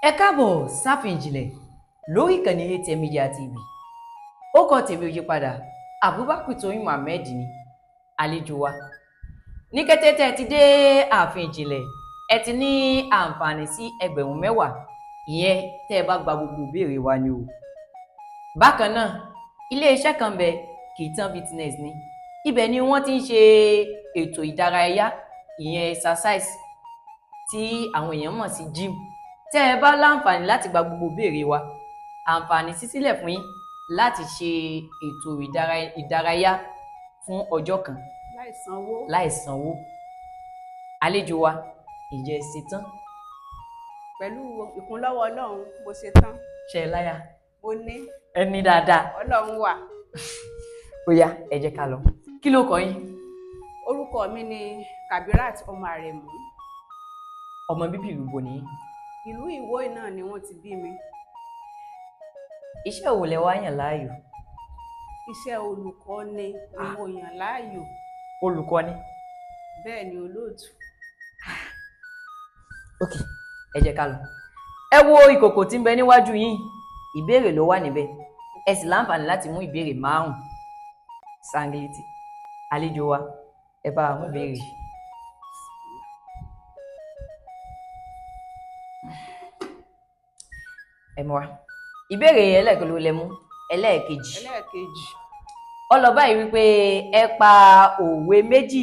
Ẹ káàbọ̀ sáfin ìjìnlẹ̀ lórí ìkànnì ATM Media TV. Ó kọ tèmi ò yípadà, Abubakar Tóyìn Muhammed ni àlejò wa. Ní kété tẹ́ ẹ ti dé ààfin ìjìnlẹ̀, ẹ ti ní àǹfààní sí 10,000, ìyẹn tẹ́ ẹ bá gba gbogbo ìbéèrè wa ni o. Bákan náà, iléeṣẹ́ kan bẹ, Kitan Fitness ni. Ibẹ̀ ni wọ́n ti ń ṣe ètò ìdárayá, ìyẹn exercise tí àwọn èèyàn mọ̀ sí gym. Tẹ́ ẹ bá láǹfààní láti gba gbogbo ìbéèrè wa, àǹfààní ṣí sílẹ̀ fún yín láti ṣe ètò ìdárayá fún ọjọ́ kan láì sanwó. Láì sanwó. Àlejò wa, ìjẹ́ ẹ ṣetán? Pẹ̀lú ìkúnlọ́wọ́ Ọlọ́run, mo ṣe tán. Ṣe é láyà? Mo ní. Ẹ ní dáadáa. Ọlọ́run wà. Ó yá, ẹ jẹ́ ká lọ. Kí ló kọ yín? Orúkọ mi ni Kabirat ọmọ Àrẹ̀mú. Ọmọ bíbí ìlú bo nìyí? Ìlú Ìwó náà ni wọ́n ti bí mi. Iṣẹ́ wo lẹ wá yàn láàyò? Iṣẹ́ olùkọ́ni ni mo yàn láàyò. Olùkọ́ni? Bẹ́ẹ̀ ni, olóòtú. Ok, ẹ jẹ́ ká lọ. Ẹ wo ìkòkò tí ń bẹ níwájú yín, ìbéèrè ló wà níbẹ̀. Ẹ sì láǹfààní láti mú ìbéèrè márùn sangiliti. Àlejò wa, ẹ bá wa mú ìbéèrè. Ẹ mú wa ìbéèrè ẹlẹ́ẹ̀kẹ́ ló lẹ mú, ẹlẹ́ẹ̀kejì. Ẹlẹ́ẹ̀kejì. Ó lọ báyìí wípé ẹ pa òwe méjì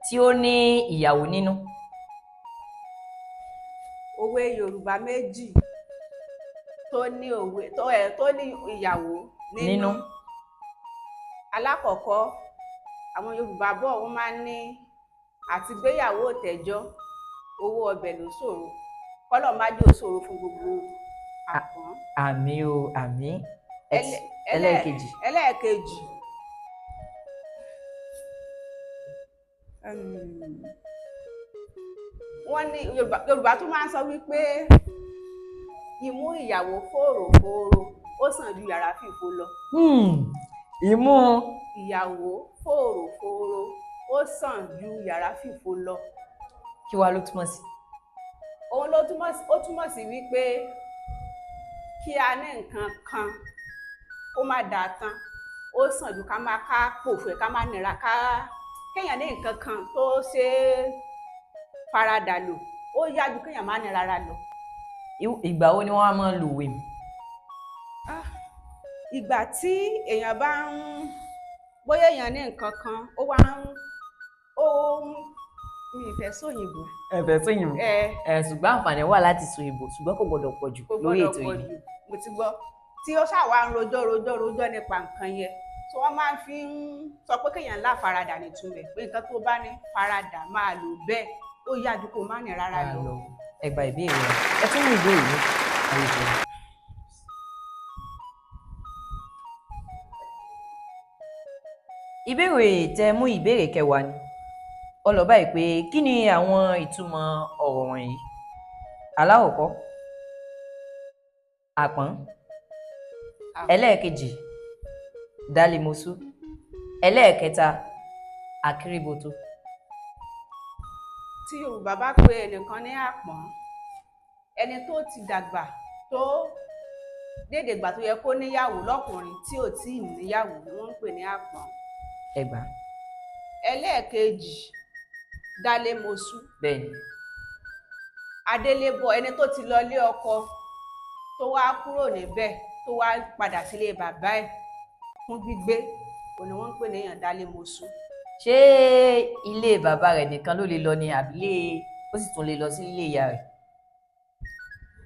tí ó ní ìyàwó nínú. Òwe Yorùbá méjì tó ní òwe tó ẹ tó ní ìyàwó nínú. Nínú. Alákọ̀ọ́kọ́, àwọn Yorùbá bọ̀, wọ́n máa ń ní àti gbéyàwó ò tẹ́jọ́, owó ọbẹ̀ ló ṣòro. Kọ́lọ̀ má jẹ́ ó ṣòro fún gbogbo àpọ́n. Àmín o, àmín. Ẹlẹ́ẹ̀kejì. Ẹlẹ́ẹ̀kejì, wọ́n ní Yorùbá tún máa ń sọ wípé imú ìyàwó fòròfòrò ó sàn ju yàrá fìfo lọ. Ìmú ìyàwó fòròfòrò ó sàn ju yàrá fìfo lọ. Kí wàá ló túmọ̀ sí? Òun ló túmọ̀ sí, ó túmọ̀ sí wípé kí a ní nǹkan kan kó má dáa tán, ó sàn ju ká má ká pòfo ẹ̀, ká má nira, ká kéèyàn ní nǹkan kan tó ṣe é faradà lò, ó yá ju kéèyàn má ní rárá lọ. Ìgbà wo ni wọ́n á máa ń lo òwe mi? Ah, ìgbà tí èèyàn bá ń, bóyá èèyàn ní nǹkan kan, ó wá ń, ó ń, mi ì fẹ́ sóyìnbó. Ẹ fẹ́ sóyìnbó? Ẹ. Ẹ, ṣùgbọ́n àǹfààní wà láti sọ òyìnbó, ṣùgbọ́n kò gbọ́dọ̀ pọ̀ jù Kò lórí gbọ́dọ̀ ètò pọ̀ yìí. jù. Mo ti gbọ́ tí ó ṣàwá ń rojọ́ rojọ́ rojọ́ nípa nǹkan yẹn, tí wọ́n máa ń fi ń sọ pé kéèyàn ńlá faradà nítumẹ̀, pé nǹkan tó bá ní faradà máa lò bẹ́ẹ̀, ó yá ju kó má ní rárá Máa lọ. lọ. Ẹ gba ìbéèrè rẹ, ẹ tún mú ìbéèrè mi, àlejò wa. Ìbéèrè tẹ mú, ìbéèrè kẹwàá ni. Ó lọ báyìí pé kí ni àwọn ìtumọ̀ ọ̀rọ̀ wọ̀nyí? Alákọ̀ọ́kọ́, àpọ́n. Ẹlẹ́ẹ̀kejì, dálímosú. Ẹlẹ́ẹ̀kẹta, akíríboto. Tí Yorùbá bá pe ẹnìkan ní àpọ́n, ẹni tó ti dàgbà tó dédé ìgbà tó yẹ kó níyàwó lọ́kùnrin tí ò tí ì níyàwó ni wọ́n ń pè ní àpọ́n. Ẹgbàá. Ẹlẹ́ẹ̀kejì, dálémosú. Bẹ́ẹ̀ni. Adélébọ̀, ẹni tó ti lọ ilé ọkọ tó wá kúrò níbẹ̀, tó wá padà sílé bàbá ẹ̀ fún gbígbé, òun ni wọ́n ń pè ní èèyàn dálémosú. Ṣé ilé bàbá rẹ̀ nìkan ló lè lọ ni, àbí ilé ó sì tún lè lọ sí ilé ìyá rẹ̀?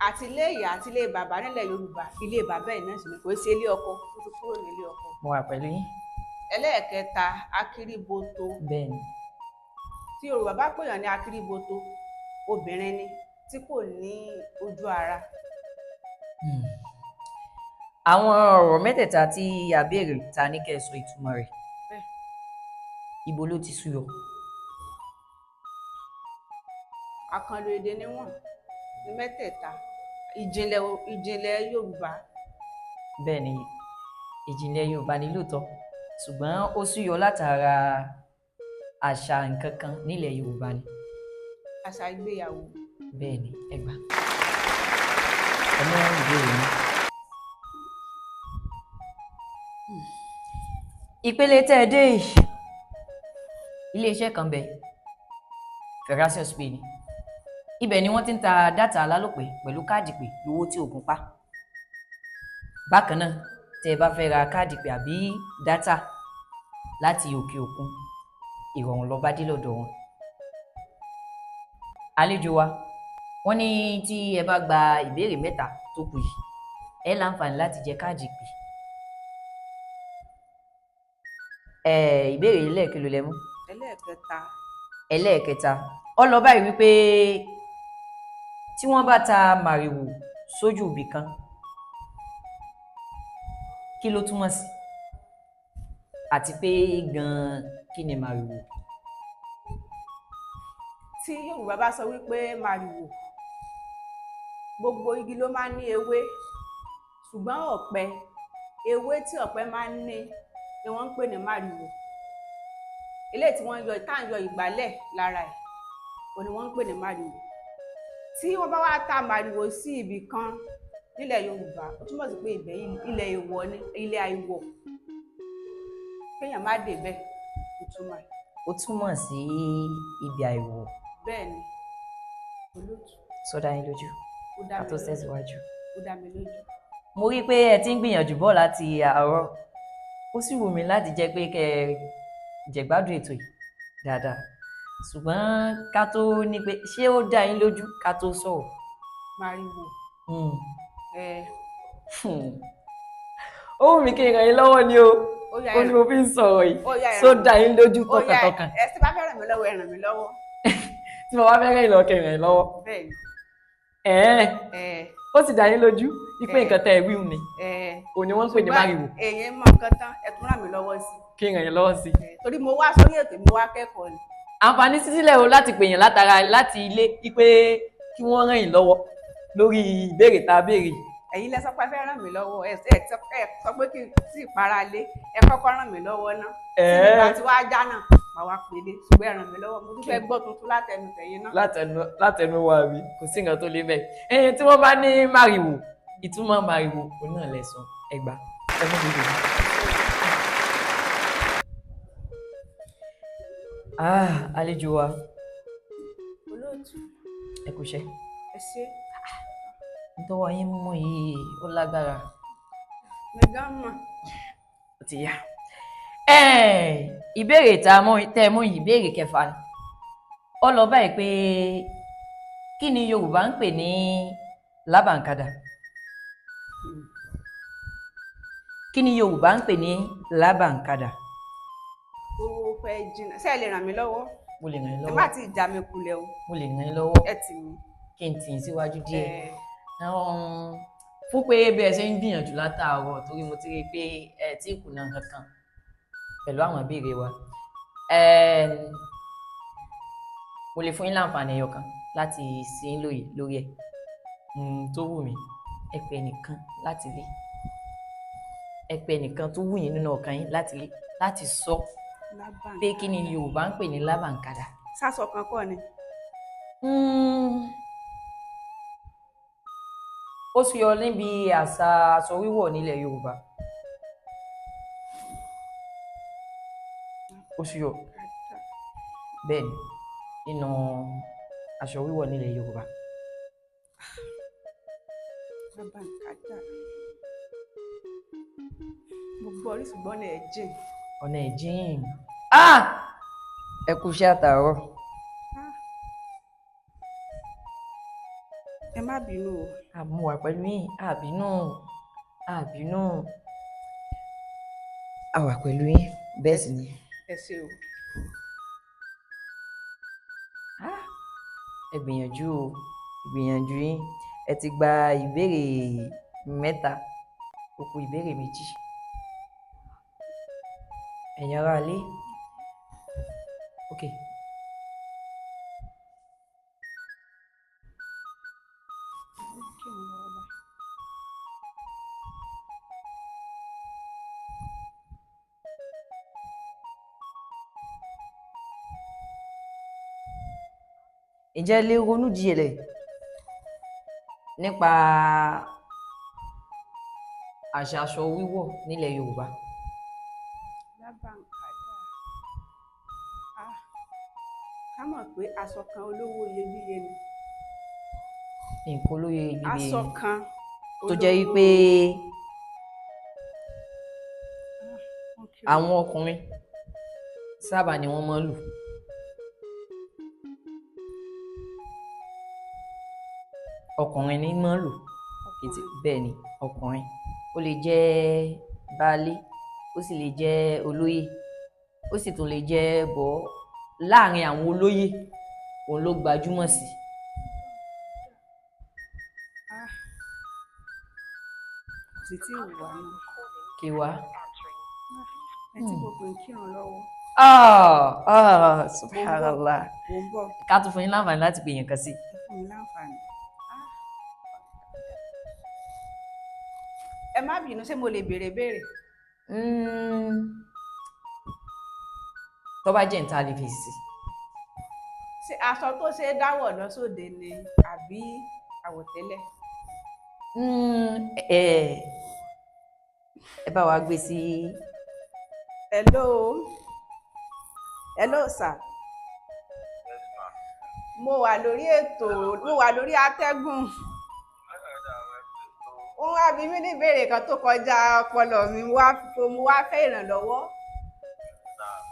Àti ilé ìyá àti ilé bàbá nílẹ̀ Yorùbá, ilé bàbá ẹ̀ náà sì ni, kò ṣe ilé ọkọ, ó ti kúrò nílé ọkọ. Mo wà pẹ̀lú yín. Ẹlẹ́ẹ̀kẹta, akíríboto. Bẹ́ẹ̀ni. Tí Yorùbá bá pèèyàn ní akíríboto, obìnrin ni tí kò ní ojú ara. Àwọn ọ̀rọ̀ mẹ́tẹ̀ẹ̀ta tí a béèrè ta ní kẹ́ ẹ sọ ìtumọ̀ rẹ̀, ibo ló ti súyọ? Àkànlò èdè ni wọ́n ní mẹ́tẹ̀ẹ̀ta, ìjìnlẹ̀, ìjìnlẹ̀ Yorùbá. Bẹ́ẹ̀ ni, ìjìnlẹ̀ Yorùbá ni lóòótọ́, ṣùgbọ́n ó súyọ látara àṣà nǹkan kan nílẹ̀ Yorùbá ni. Àṣà ìgbéyàwó. Bẹ́ẹ̀ ni, ẹ gbà. Ìpele tẹ́ ẹ dé yìí, iléeṣẹ́ kan bẹ, Ferracious Pay ni. Ibẹ̀ ni wọ́n ti ń ta dátà alálòpẹ́ pẹ̀lú káàdì pè lówó tí ògùn pa. Bákan náà, tẹ́ ẹ bá fẹ́ ra káàdì pè àbí dátà láti òkè òkun, ìrọ̀rùn ló bá dé lọ́dọ̀ wọn. Àlejò wa, wọ́n ní tí ẹ bá gba ìbéèrè mẹ́ta tó kù yìí, ẹ láǹfààní láti jẹ káàdì pè. Ẹ ìbéèrè lẹ́ẹ̀kìlò lẹ mú? Ẹlẹ́ẹ̀kẹta. Ẹlẹ́ẹ̀kẹta. Ó lọ báyìí wípé tí wọ́n bá ta màrìwò sójú ibì kan, kí ló túmọ̀ sí? Àti pé gan-an kí ni màrìwò? Tí Yorùbá bá sọ wípé màrìwò, gbogbo igi ló máa ń ní ewé, ṣùgbọ́n ọ̀pẹ, ewé tí ọ̀pẹ máa ń ní ni wọ́n ń pè ní màrìwò. Eléyìí tí wọ́n ń yọ, tá à ń yọ ìgbálẹ̀ lára ẹ̀, òun ni wọ́n ń pè ní màrìwò. Tí wọ́n bá wá ta màrìwò sí ibì kan nílẹ̀ Yorùbá, ó túmọ̀ sí pé ibẹ̀ ilẹ̀ èèwọ̀ ni, ilẹ̀ àìwọ̀, kéèyàn má débẹ̀, ìtumọ̀ ẹ̀. Ó túmọ̀ sí ibi àìwọ̀. Bẹ́ẹ̀ ni, olóòtú. Sọdá yín lójú? Ó dá Ká mi tó lójú. tẹ̀síwájú. Ó dá mi lójú. Mo rí i pé ẹ ti ń gbìyànjú bọ̀ láti àárọ̀, ó sì wù mí láti jẹ́ pé kẹ́ ẹ jẹ̀gbádùn ètò yìí dáadáa, ṣùgbọ́n ká tó ní pé ṣé ó dá yín lójú ká tó sọ̀rọ̀. Màrìwò. Ẹ. Ó wù mí kí n ràn yín lọ́wọ́ ni o. Ó yá. Ó ní mo fi ń sọ̀rọ̀ yìí. Ó yá, ẹ Ṣó ràn mí. dá yín lójú Ó yá, tọkàntọkàn? ẹ tí bá fẹ́ ràn mí lọ́wọ́, ẹ ràn mí lọ́wọ́. Tí mo bá fẹ́ ràn yín lọ́wọ́, kí n ràn yín lọ́wọ́? Bẹ́ẹ̀ ni. Ẹ̀ẹ́n. Ẹ. Ó sì dá yín lójú wípé Ẹ. nǹkan tẹ́ ẹ wíwù ni Ẹ. òun ni wọ́n ń pè ní màrìwò? Èyí mọ nǹkan tán, ẹ tún ràn mí lọ́wọ́ sí. Kí n ràn yín lọ́wọ́ sí i. I torí mo wá sórí ètò, mo wá kẹ́kọ̀ọ́ ni. Àǹfààní sísílẹ̀ o láti pèèyàn látara láti ilé wípé kí wọ́n ràn yín lọ́wọ́ lórí ìbéèrè tá a béèrè yìí. Ẹ̀yin lẹ sọ pé ẹ fẹ́ ràn mí lọ́wọ́, ẹ sọ pé kí n tí ì para lé, ẹ kọ́kọ́ ràn mí lọ́wọ́ ná. Tí mi bá ti wá já náà, màá wá pèlè, ṣùgbọ́n ẹ ràn mí lọ́wọ́, mo tún fẹ́ gbọ́ tuntun látẹnu tẹ̀yin náà. Látẹnu wa mi, kò sí nǹkan tó lé bẹ́ẹ̀. Ẹyin tí wọ́n bá ní màrìwò, ìtumọ̀ màrìwò òun náà lẹ̀sán ẹgbàá ẹmú mi lè. Ah, àlejò wa. Olóòtú. Ẹ kú iṣẹ́. Ẹ ṣé. Ntọ́wọ́ yín mú yìí ó lágbára. Mi gan mọ̀. Ó ti yá. Ìbéèrè tá a mú tẹ́ ẹ mú yìí, ìbéèrè kẹfà ni. Ó lọ báyìí pé kí ni Yorùbá ń pè ní lábàǹkadà? Kí ni Yorùbá ń pè ní lábàǹkadà? Owó fẹ́ jìnnà, ṣé ẹ lè ràn mí lọ́wọ́? Mo lè ràn yín Ẹ lọ́wọ́. má ti já mi kulẹ̀ o. Mo lè ràn yín lọ́wọ́. Ẹ tì mí. Kí n tì í síwájú díẹ̀. Ẹ. Fún pé bí ẹ ṣe ń gbìyànjú látàárọ̀, torí mo ti rí i pé ẹ tí ì kùnà kankan pẹ̀lú àwọn ìbéèrè wa. Mo lè fún yín láǹfààní ẹyọ kan láti sí yín lóye lórí ẹ̀. Tó wù mí, ẹ pè ẹnìkan láti lé, ẹ pè ẹnìkan tó wù yín nínú ọkàn yín láti lé láti sọ pé kí ni Yorùbá ń pè ní lábàǹkadà. Sásọ kan kọ́ ni. Ó súyọ níbi àṣà aṣọ wíwọ̀ nílẹ̀ Yorùbá. Ó súyọ bẹ́ẹ̀ ni nínú aṣọ wíwọ̀ nílẹ̀ Yorùbá. Lábàǹkadà, mo gbọ́ orí, ṣùgbọ́n ọ̀nà ẹ̀ jìn. Ọ̀nà ẹ̀ jìn. Ah! Ẹ kú iṣẹ́ àtàárọ̀. Ah. Ẹ má bínú o. Àmúwà pẹ̀lú yín, àbínú àbínú, a wà pẹ̀lú yín, bẹ́ẹ̀ sì ni. Ẹ ṣé o. Ah! Ẹ gbìyànjú o, ìgbìyànjú yín, ẹ ti gba ìbéèrè mẹ́ta, ó kù ìbéèrè méjì. Ẹ̀yin ará ilé, ok. Kí òun lọ́wọ́ báyìí. Ǹjẹ́ ẹ lè ronú jinlẹ̀ nípa àṣà aṣọ wíwọ̀ nílẹ̀ Yorùbá? Lábàǹkádà. Ah, ká mọ̀ pé aṣọ kan olówó iyebíye ni. Nǹkan olóye iyebíye Aṣọ ni. kan Tó jẹ́ olówó wípé wọn kí àwọn ọkùnrin sábà ni wọ́n máa ń lò. Ọkùnrin ní máa ń lò. Ọkùnrin. Bẹ́ẹ̀ ni, ọkùnrin. Ó lè jẹ́ baálé, ó sì lè jẹ́ olóyè, ó sì tún lè jẹ́ bọ́ láàrin àwọn olóyè, òun ló gbajúmọ̀ sí. Ah, kò sì tí ì wà náà. Kí wá. Ẹ tí mo pè ń kírun lọ́wọ́. Ah, ah, subhanallah. Mò ń bọ̀. Ká tún fún yín láǹfààní láti pè yàn kan sí. Ẹ fún mi láǹfààní. Ah. Ẹ má bínú, ṣé mo lè béèrè béèrè? Tó bá jẹ́ níta lè fèsì. Ṣé aṣọ tó ṣe é dáwọ̀ lọ sóde ni àbí àwọ̀tẹ́lẹ̀? Ẹ bá wa gbé sí. Hello. Hello sir. Mo wà lórí ètò, mo wà lórí atẹ́gùn. Wọ́n wá bi mí ní ìbéèrè kan tó kọjá ọpọlọ mi, mo wá fẹ́ ìrànlọ́wọ́.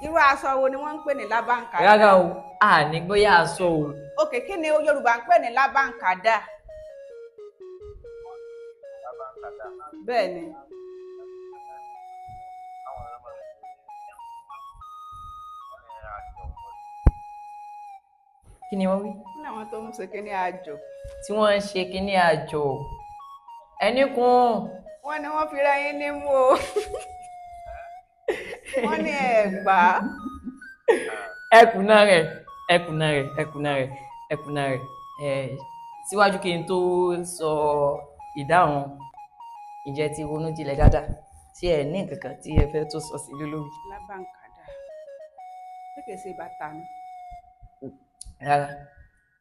Irú aṣọ wo ni wọ́n ń pè ní lábàǹkádà? Rárá o, a ní bóyá aṣọ o. Ok, kí ni Yorùbá ń pè ní lábàǹkádà? Bẹ́ẹ̀ ni. Kí ni wọ́n wí? Wọ́n láwọn tó ń ṣe kíní àjò. Tí wọ́n ń ṣe kíní àjò. Ẹni kún. Wọ́n ní wọ́n fi rẹ́yìn nímú o. Wọ́n ní ẹ̀gbá. Ẹkùnà rẹ̀, ẹkùnà rẹ̀, ẹkùnà rẹ̀, ẹkùnà rẹ̀. Ẹ síwájú kí n tó sọ ìdáhùn, ǹjẹ́ ti ronú jinlẹ̀ dáadáa tí ẹ ní nǹkan kan tí ẹ fẹ́ tó sọ sí lórí? Lábàǹkádà. Ṣé kìí ṣe bàtà ni? Rárá.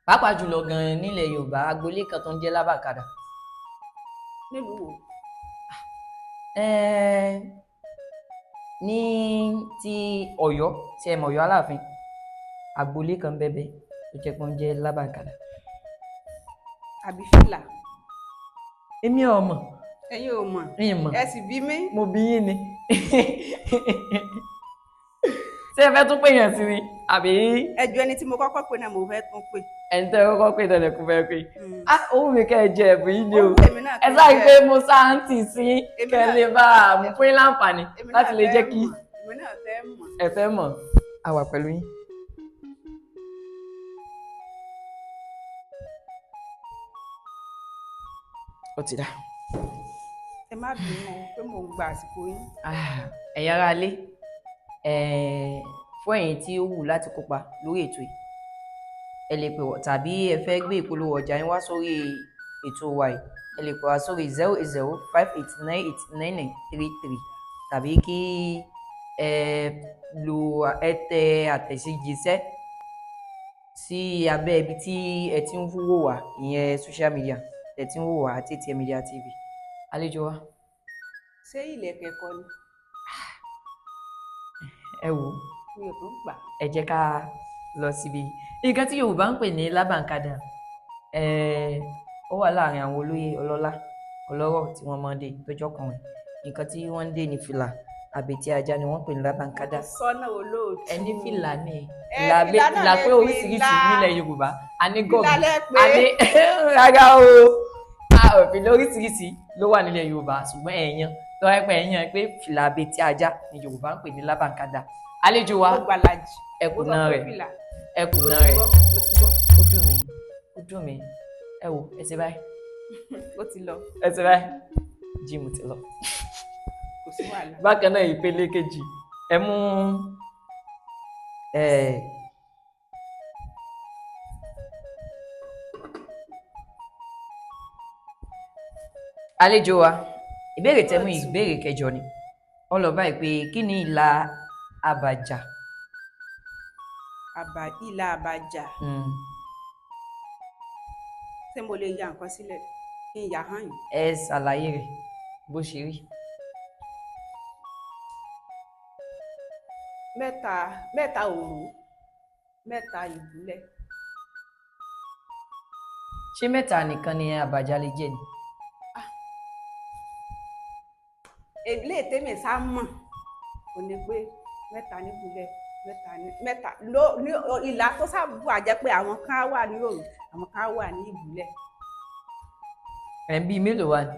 Pàápàá jùlọ gan-an nílẹ̀ Yorùbá, agboolé kan tó ń jẹ́ Lábàkadà. Nílùú wo? Ní ti Ọ̀yọ́, tí ẹ mọ̀ Ọ̀yọ́ Aláàfin, agboolé kan bẹ́bẹ́ tó jẹ́ pé ó ń jẹ́ Lábàkadà. Àbí fìlà? Èmi ò mọ̀. Ẹ̀yin ò mọ̀. Mi ì mọ̀. Ẹ sì bí mi. Mo bí yín ni. Ṣé ẹ fẹ́ tún pè yàn sí ni? Àbí Ẹ jọ̀ọ́, ẹni tí mo kọ́kọ́ pè náà mo fẹ́ tún pè. Ẹni tẹ́ kọ́kọ́ pè tẹ́lẹ̀ kó fẹ́ pè. Ah, ó wù mí kẹ́ ẹ jẹ ẹ̀bùn yìí ni o. Ó wù èmi náà Ẹ kí n sáré jẹ. pé mo sáà ń tì sí Èmi kẹ́ ẹ lè bá a mú fún yín láǹfààní Èmi láti náà lè fẹ́ jẹ́ kí mọ̀. Èmi náà fẹ́ mọ̀. ẹ fẹ́ mọ̀. A wà pẹ̀lú yín. Ó ti dá. Ẹ má bínú o pé mò ń gba àsìkò yín. Ah, ẹ̀yin ará ilé, fún ẹ̀yin tí ó wù láti kópa lórí ètò yìí, ẹ lè pè wá, tàbí ẹ fẹ́ gbé ìpolówó ọjà yín wá sórí ètò wa yìí, ẹ lè pè wá sórí 08058989933, tàbí kí ẹ lo ẹ tẹ àtẹ̀jíṣẹ́ sí abẹ́ ibi tí ẹ ti ń wò wá, ìyẹn social media ẹ ti ń wò wá àti ATM Media TV. Àlejò wa. Ṣé ìlẹ̀kẹ̀ kọ́ ni? Ẹ wò ó. Mi ò tún gbà. Ẹ jẹ́ ká lọ síbi nǹkan tí Yorùbá ń pè ní lábàǹkadà. Ó wà láàrin àwọn olóyè, ọlọ́lá, ọlọ́rọ̀ tí wọ́n máa ń dé tó jọkùnrin. Nǹkan tí wọ́n ń dé ní fìlà àbètí ajá ni wọ́n ń pè ní lábàǹkadà. Sọ́nà olóòtú. Ẹni fìlà ni. Ẹ, Fìlà fìlà náà fìlà lẹ pé oríṣiríṣi fìlà. nílẹ̀ Yorùbá. A ní gọ̀bì, Fìlà lẹ pé. a ní rárá o, a ò fìlà oríṣiríṣi ló wà nílẹ̀ Yorùbá, ṣùgbọ́n ẹ̀yàn tó wáyé pé ẹ̀yàn pé fìlà àbètí ajá ni Yorùbá ń pè ní lábàǹkadà. Àlejò wa, Ó gbàlàjì. ẹkùnà Mo sọ pé rẹ̀, fìlà. ẹkùnà rẹ̀. Mo ti gbọ́. Ó dùn mí, ó dùn mí. Ẹ wò, ẹ ṣe báyìí. Ó ti lọ. Ẹ ṣe báyìí, jíìmù ti lọ. Kò sí wàhálà. Bákan náà, ìpele kejì, ẹ mú ẹ àlejò wa, ìbéèrè tẹmú, ìbéèrè kẹjọ ni ó lọ báyìí pé kí ni ìlà àbàjá? Àbà, ìlà àbàjá. Ṣé mo lè ya nǹkan sílẹ̀ kí n yà hàn yín? Ẹ ṣàlàyé rẹ̀ bó ṣe rí. Mẹ́ta, mẹ́ta òru, mẹ́ta ìbúlẹ̀. Ṣé mẹ́ta nìkan ni àbàjá lè jẹ́ ni? Ilé tèmi sá mọ̀ ò ní pé mẹ́ta níbúlẹ̀, mẹ́ta ní mẹ́ta ló ní ìlà tó sábà jẹ́ pé àwọn kan wà ní òru, àwọn kan wà ní ìbúlẹ̀. Ẹ̀ ń bíi mélòó wà ní?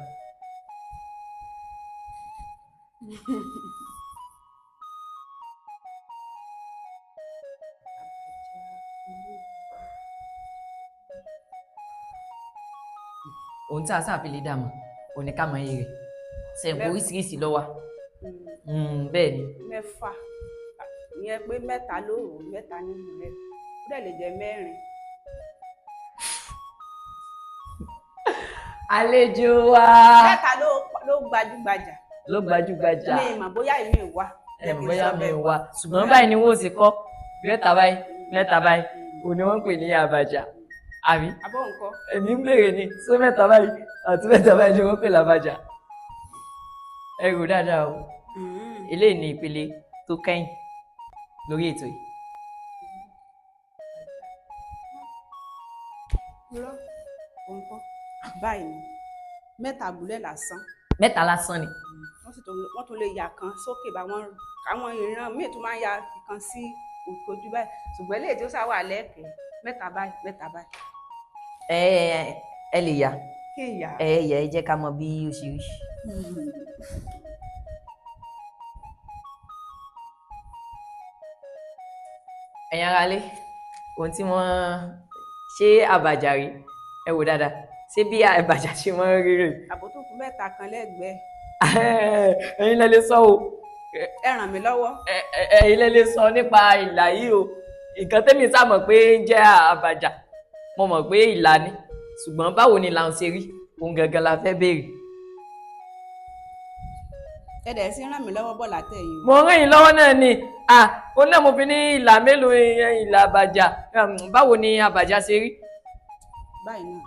Ohun tí a sáà fi lè dà mọ̀ òun ni ká mọ iye rẹ̀. Sẹ̀ǹpù oríṣiríṣi ló wà. Bẹ́ẹ̀ ni. Mẹ́fà, ìyẹn pé mẹ́ta lóru, mẹ́ta níbúlẹ̀, ó dẹ̀ lè jẹ́ mẹ́rin. Àlejò wa. Mẹ́ta ló gbajúgbajà. Ló gbajúgbajà. Mi mọ̀ bóyá èmi wà. Ẹ mọ̀ bóyá mi wà, ṣùgbọ́n báyìí ni wọ́n ti kọ́ mẹ́ta báyìí, mẹ́ta báyìí òun ni wọ́n ń pè ní àbàjá, àbí? Àbọ̀ nǹkan. Èmi ń béèrè ni, ṣé mẹ́ta báyìí àti mẹ́ta báyìí ni wọ́n pè lábàjá? Ẹ rò dáadáa o. Eléyìí ni ìpele tó kẹ́yìn lórí ètò yìí. Irọ́, òun kọ́ báyìí ni mẹ́ta àbúlẹ̀ lásán. Mẹ́ta lásán ni. Wọ́n sì tún, wọ́n tún lè yà kan sókè bá wọn, àwọn ìran míì tún máa ń ya ìkan sí òkè ojú báyìí, ṣùgbọ́n eléyìí tó sá wà lẹ́ẹ̀kẹ́, mẹ́ta báyìí, mẹ́ta báyìí. Ẹ ẹ lè yà. Kí ìyá. Ẹ yà, ẹ jẹ́ ká mọ bí ó ṣe rí. Ẹ̀yin aráalé, ohun tí wọ́n ṣe àbàjá rí, ẹ wò dáadáa, ṣé bí àbàjá ṣe máa ń rí rè? Àbò tó kù mẹ́ta kan lẹ́gbẹ̀ẹ́. Ẹ̀yin lẹ lè sọ o. Ẹ ràn mí lọ́wọ́. Ẹ̀yin lẹ lè sọ nípa ìlà yìí o. Nǹkan tẹ́mi sá mọ̀ pé ń jẹ́ àbàjá, mo mọ̀ pé ìlà ni, ṣùgbọ́n báwo ni ìlà ń ṣe rí, ohun gangan la fẹ́ béèrè. Ẹ dẹ̀ sí ràn mí lọ́wọ́ bọ̀ látẹ̀yìn o. Mo ràn yín lọ́wọ́ náà ni, ó náà mo fi ní ìlà mélòó, ìlà àbàjá, báwo ni àbàjá ṣe rí? Báyìí náà.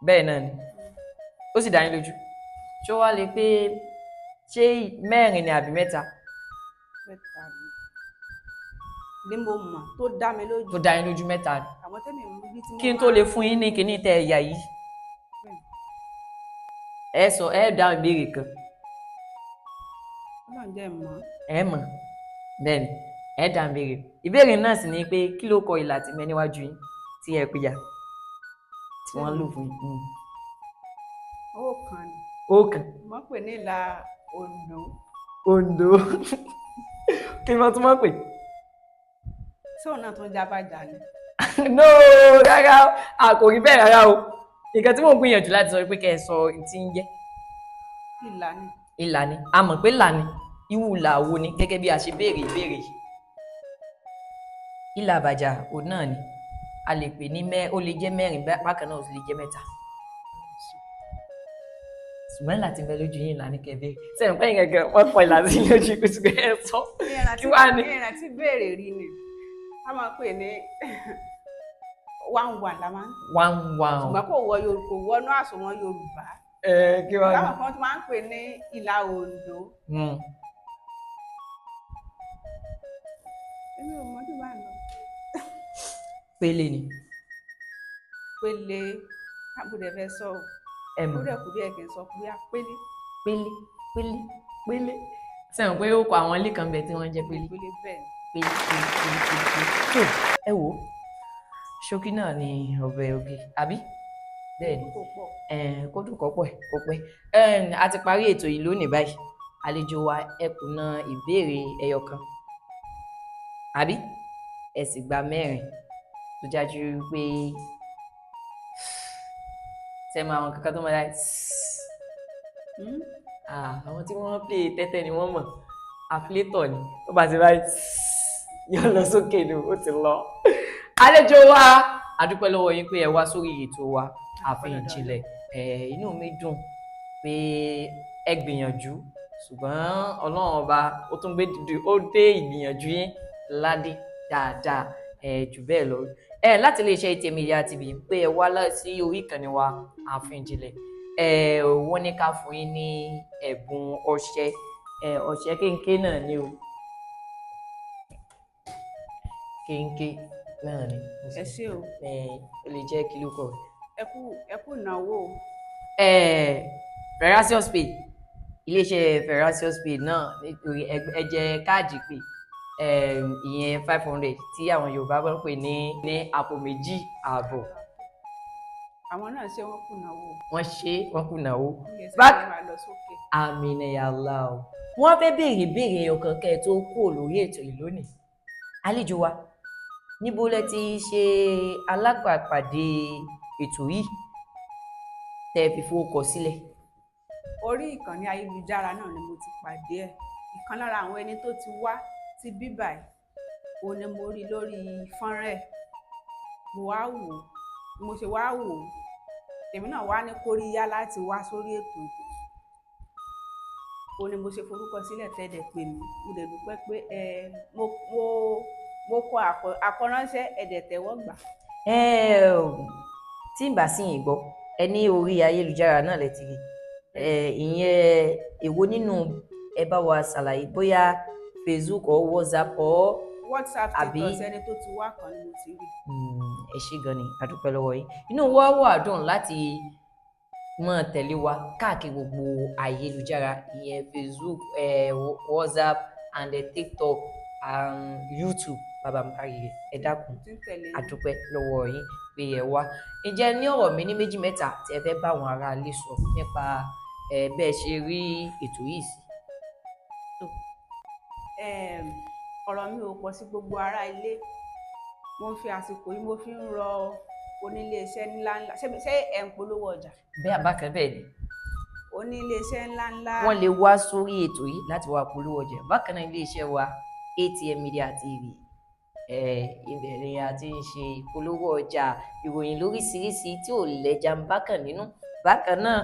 Bẹ́ẹ̀ náà ni, ó sì dá yín lójú. Ṣó wá lè pé ṣé mẹ́rin ni àbí mẹ́ta? Mẹ́ta ni ni mo mọ̀ tó dá mi lójú. Tó dá yín lójú mẹ́ta ni. Àwọn tẹ́mi ń bí tí mo Kí n tó lè fún yín ní kinní tẹ ẹ̀yà yìí, ẹ sọ, ẹ dáhùn ìbéèrè kan. Ọlọ́run jẹ́ mọ̀. Ẹ mọ̀ bẹ́ẹ̀ ni, ẹ dáhùn ìbéèrè. Ìbéèrè náà sì ni pé kí ló kọ ìlà tí mẹ níwájú yín tí ẹ pìyà tí wọ́n lò fún yín? Ó kàn ní. Ó kàn. Mo pè ní ìlà Oǹdó. Oǹdó. Kí ni wọ́n tún máa ń pè? Sóun náà tún jábàjá ni. No, rárá, a kò rí bẹ́ẹ̀ rárá o. Nǹkan tí mò ń gbìyànjú láti sọ pé kẹ́ ẹ sọ tí ń jẹ́. Ìlà ni. Ìlà ni. A mọ̀ pé ìlà ni. Irú ìlà wo ni gẹ́gẹ́ bí a ṣe béèrè ìbéèrè yìí? Ìlà àbàjá òun náà ni. A lè pè ní mẹ́, ó lè jẹ́ mẹ́rin bákan náà ó sì lè jẹ́ mẹ́ta. Ṣùgbọ́n ìlà tí ń bẹ lójú yín ìlà ní kẹ́ béèrè. Sẹ́yìn pẹ́yìn gẹ́gẹ́ wọ́n kọ ìlà sí lójú ikú ṣùgbọ́n ẹ sọ. Kí wá ni? Ìrántí béèrè rí ni. A máa pè ní one one la máa ń. One one. Ṣùgbọ́n kò wọ Yorùbá, kò wọnú àsùnwọ̀n Yorùbá. Ẹ kí wá ni? Táwọn kan tún máa ń pè ní ìlà Oǹdó. Èmi ò mọ̀ tó bá ń lọ. Pélé ni. Pélé, àbúrò ẹ fẹ́ sọ o. Ẹ mọ̀. Kúrẹ̀ kúrẹ̀ kì í sọ pé a pélé. Pélé, pélé, pélé. Sẹ́yìn pé ó kọ àwọn ilé kan bẹ̀ tí wọ́n ń jẹ́ pélé. Pélé bẹ́ẹ̀ ni. Pélé, pélé, pélé, pélé. Tó ẹ wò ó, ṣókí náà ni ọbẹ̀ oge, àbí? Bẹ́ẹ̀ ni. Kò pọ̀. Kó dùn kó pọ̀, kó pẹ́. A ti parí ètò yìí lónìí báyìí. Àlejò wa, ẹ kùnà ìbéèrè ẹyọ kan, àbí? Ẹ sì gba mẹ́rin tó jájú pé ṣe máa àwọn kankan tó máa dá. Àwọn tí wọ́n play tẹ́tẹ́ ni wọ́n mọ̀. Àfilétọ̀ ni. Tó bá ti báyìí yóò lọ sókè ni ó ti lọ. Àlejò wa, a dúpẹ́ lọ́wọ́ yín pé ẹ wá sórí ètò wa Ààfin Ìjìnlẹ̀. Inú mi dùn pé ẹ gbìyànjú, ṣùgbọ́n Ọlọ́run ọba ó tún gbé dìde, ó dé ìgbìyànjú yín ládé dáadáa, jù bẹ́ẹ̀ lọ. Láti iléeṣẹ́ ATM Media TV pé ẹ wá sí orí ìkànnì wa Ààfin Ìjìnlẹ̀. Wọ́n ní ká fún yín ní ẹ̀bùn ọṣẹ, ọṣẹ kéńké náà ni o. Kéńké náà ni. Ẹ ṣé o. Ẹ ó lè jẹ́ kí ló kọ rẹ̀. Ẹ kú ìnáwó o. Ferracious Pay, iléeṣẹ́ Ferracious Pay náà, nítorí ẹ jẹ káàdì pé ìyẹn 500 tí àwọn Yorùbá bá ń pè ní àpò 2.5. Àwọn náà ṣe, wọ́n kú ìnáwó o. Wọ́n ṣe, wọ́n kùnà ó. Iléeṣẹ́ yẹn máa lọ sókè. Àmín ya Allah o. Wọ́n fẹ́ béèrè ìbéèrè ọ̀kan kẹ́ ẹ tó kúrò lórí ètò yìí lónìí. Àlejò wa, níbo lẹ ti ṣe alábàápàdé ètò yìí tẹ́ ẹ fi forúkọ sílẹ̀? Orí ìkànnì ayélujára náà ni mo ti pàdé ẹ̀. Ìkan lára àwọn ẹni tó ti wá sí bíbà ẹ̀, òun ni mo rí lórí fọ́nrán ẹ̀. Mo wá wò ó, bí mo ṣe wá wò ó, èmi náà wá ní kóríyá láti wá sórí ètò yìí. Òun ni mo ṣe forúkọ sílẹ̀ tẹ́lẹ̀ pè mí. Mo dẹ̀ dúpẹ́ pé ẹ mo kọ àkọránṣẹ́, ẹ dẹ̀ tẹ́wọ́ gbà. Ẹ tí ń bá sì yín gbọ́, ẹ ní orí ayélujára náà lẹ ti rí ẹ. Ìyẹn èwo nínú ẹ bá wa ṣàlàyé, bóyá Facebook or WhatsApp or WhatsApp status ẹni tó ti wá kan ni mo ti rí. Ẹ ṣé gan ni, a dúpẹ́ lọ́wọ́ yín. Inú wa wà dùn láti máa tẹ̀lé wa káàkiri gbogbo ayélujára, ìyẹn Facebook, WhatsApp and TikTok and YouTube. Bàbá mi kárí rẹ̀, ẹ dákun. Tí ń tẹ̀lé yín. A dúpẹ́ lọ́wọ́ yín pé ẹ wá. Ǹjẹ́ ní ọ̀rọ̀ mi ní méjì mẹ́ta tí ẹ fẹ́ bá àwọn ará ilé sọ nípa ẹ bẹ́ẹ̀ ṣe rí ètò yìí sí? Ọ̀rọ̀ mi ò pọ̀ sí gbogbo ará ilé. Mo ń fi àsìkò yìí, mo fi ń rọ oníléeṣẹ́ ńláńlá. Ṣé ẹ̀ ń polówó ọjà? Bẹ́ẹ̀ àbákan bẹ́ẹ̀ ni. Oníléeṣẹ́ ńláńlá. Wọ́n lè wá sórí ètò yìí láti wá polówó ọjà. Bákan náà, iléeṣẹ́ wa ATM Media TV, ibẹ̀ ni a ti ń ṣe ìpolówó ọjà, ìròyìn lóríṣiríṣi tí ò lẹ́jà ń bákàn nínú. Bákan náà,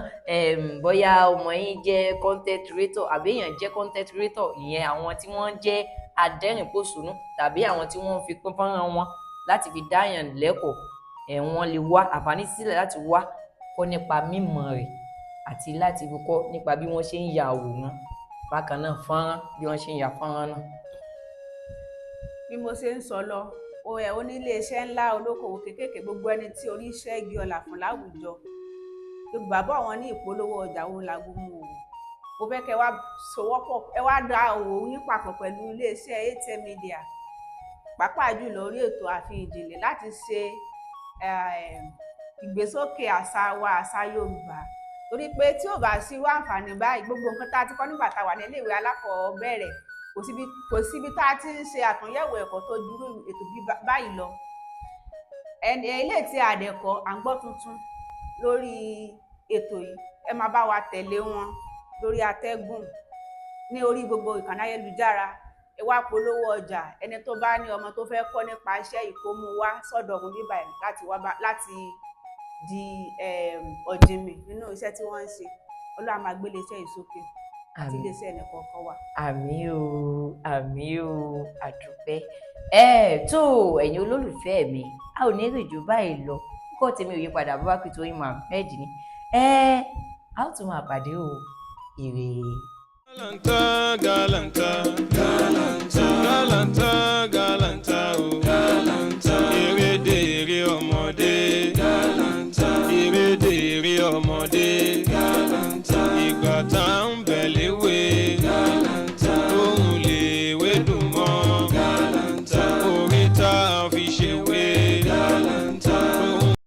bóyá ọmọ yín jẹ́ content creator àbí èèyàn jẹ́ content creator, ìyẹn àwọn tí wọ́n jẹ́ adẹ́rìn-pòṣónú tàbí àwọn tí wọ́n fi pín fọ́nrán wọn láti fi dáyàn lẹ́kọ̀ọ́, wọ́n lè wá àǹfààní sílẹ̀ láti wá kọ́ nípa mímọ̀ rẹ̀ àti láti fi kọ́ nípa bí wọ́n ṣe ń ya àwòrán, bákan náà fọ́nrán, bí wọ́n ṣe ń ya fọ́nrán náà. Bí mo ṣe ń sọ lọ o, ẹ oníléeṣẹ́ ńlá, olókoòwò kéékèèké, gbogbo ẹni tí orí ṣẹ́gi ọlà fún láwùjọ, Yorùbá bọ̀, wọ́n ní ìpolówó ọjà òun làgbo mu òwò. Mo fẹ́ kẹ́ wá sowọ́pọ̀, ẹ wá da òwò yín papọ̀ pẹ̀lú iléeṣẹ́ ATM Media, pàápàá jùlọ orí ètò Ààfin Ìjìnlẹ̀, láti ṣe ìgbésókè àṣà wa, àṣà Yorùbá, torí pé tí ò bá sí irú àǹfààní báyìí, gbogbo nǹkan tá a ti kọ́ nígbà tá a wà ní iléèwé alákọ̀ọ́bẹ̀rẹ̀, kò síbi tá a ti ń ṣe àtúnyẹ̀wò ẹ̀kọ́ tó dúró ètò bí báyìí lọ. Ẹni ilé tí a dẹ̀ kọ́, à ń gbọ́ tuntun lórí ètò yìí. Ẹ máa bá wa tẹ̀lé wọn lórí atẹ́gùn ní orí gbogbo ìkànnì ayélujára. Ẹ wá polówó ọjà. Ẹni tó bá ní ọmọ tó fẹ́ kọ́ nípa iṣẹ́ yìí, kó mú wá sọ́dọ̀ òun bíbá ẹ̀ láti wá bá láti di ọ̀jìnmì nínú iṣẹ́ tí wọ́n ń ṣe. Ọlọ́run á máa gbé iléeṣẹ́ yìí sókè àti Àmín. iléeṣẹ́ ẹnìkọ̀ọ̀kan wa. Àmín o, àmín o, àdúpẹ́. Ẹ tó ẹ̀yin olólùfẹ́ mi, a ò ní rìn jù báyìí lọ. Kókó tèmi ò yí padà, bó bá pè tó yín Mohammed ni. Ẹ a ó tún máa pàdé o. Ire. Galanta, galanta, galanta, galanta, galanta, o. Galanta, eré dé eré ọmọdé. Galanta, eré dé eré ọmọdé.